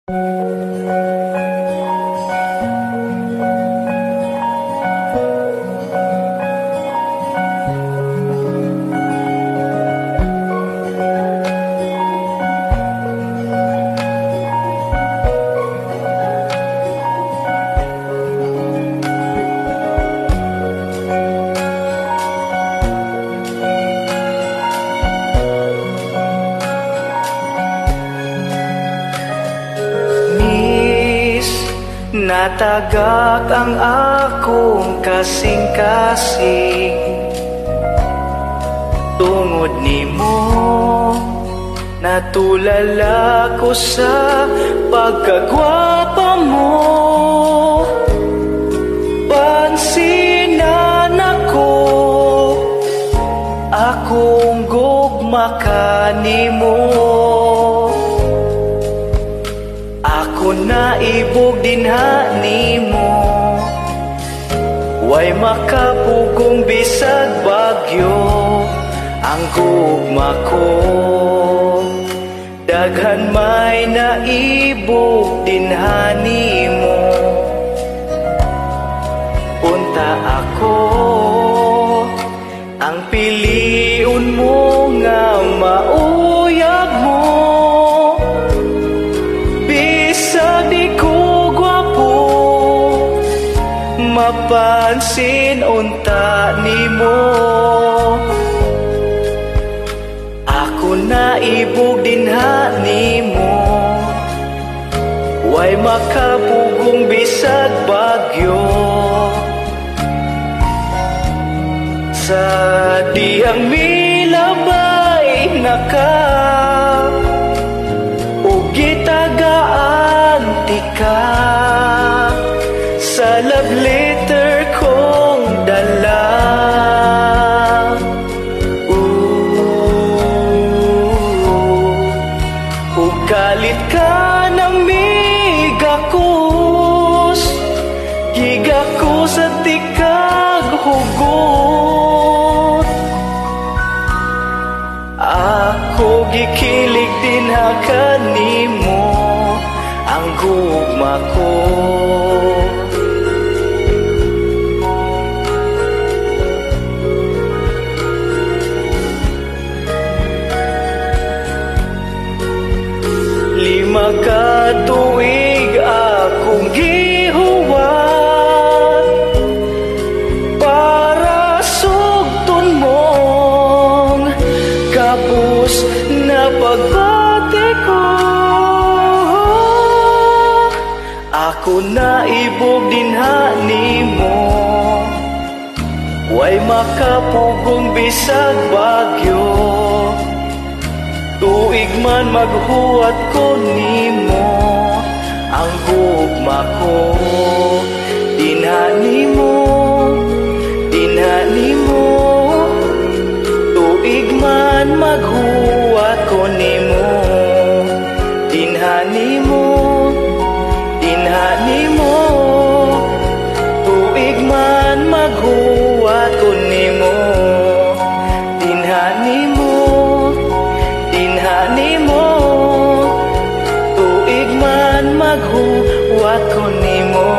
Miss, natagak ang akong kasing-kasing. Tungod nimo, natulala ko sa pagkagwapa mo. Pansinan ako, akong gugma kanimo. Ako naibog dinha nimo, way makapugong bisag bagyo. Ang gugma ko, daghan may naibog dinha nimo. Unta ako ang piliun mo nga mauyab mo. Bisag di ko gwapo, mapansin unta nimo. Ako naibog dinha nimo, way makapugong bisag bagyo. Sa dihang milabay na ka ug gitagaan tika sa love letter kong dala. Ooh, ug kalit ka na migakos, gigakos at tikag hugot. Ako gikilig dinha kanimo ang gugma ko. 5 ka tuig akong gihuwat para sugton mong kapos na pagbati ko. Ako naibog dinha nimo, way makapugong bisag bagyo. Tuig man maghuwat ko nimo ang gugma ko. Dinha nimo, dinha nimo, tuig man maghuwat ko nimo. Dinha nimo, dinha nimo, tuig man maghuwat ko nimo. Dinha nimo, dinha nimo, tuig man maghuwat ko nimo.